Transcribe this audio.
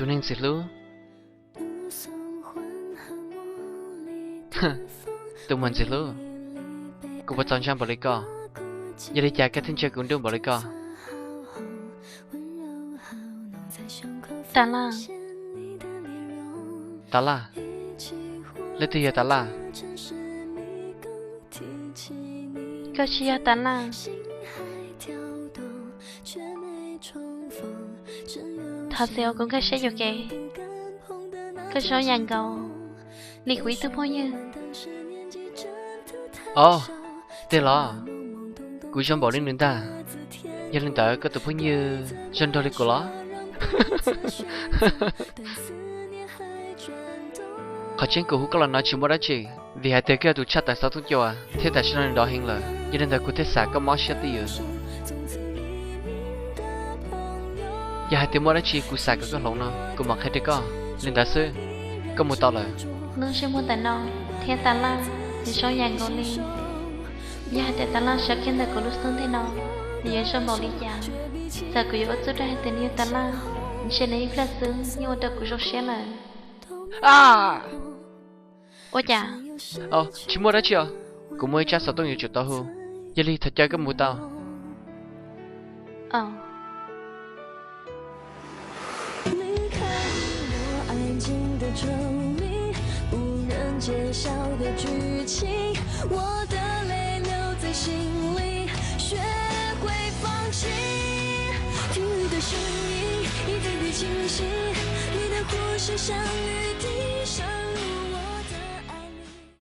Tus neeg ntxim hlub. Tus muam ntxim hlub, kuv puas txaus ntshai npaum li koj? Yog li cas koj thiaj ntshai kuv nruj npaum li koj? Tas Laj. Tas Laj? Leej twg yog Tas Laj? Koj tsis yog Tas Laj. Thov txim os, kuv nkag siab yuam kev. Koj zoo yam nkaus li kuv ib tug phooj ywg. Os, tiag los? Kuv zoo npaum li nws ntag. Yog li ntawd koj tus phooj ywg zoo nraug li kuv los? Qhov tseeb kuv hu koj los no tsis muaj dab tsi, vim hais tias koj yog tus tshaj tawm xov tooj cua thiab tam sim no nws dov heev lawm, yog li ntawd kuv thiaj xam koj mob siab twj ywm. Yog hais tias muaj dab tsi kuv xav kom koj hloov no, kuv mam qhia rau koj li ntawd xwb. Koj mus tau lawm. Lub ntsej muag ntawm no thiab Tas Laj nws zoo yam nkaus li. Yog hais tias Tas Laj sawv kiag ntawm kuv lub xub ntiag no, nws yuav zoo npaum li cas? Txawm kuv yuav ua txuj rau hais tias nws yog Tas Laj, ntshe nws ib pliag xwb yeej ua rau kuv zoo siab lawm. Ua cas? Tsis muaj dab tsi os. Kuv muaj ib tsab xov tooj yuav tsum tau hu, yog li thov caw koj mus tau.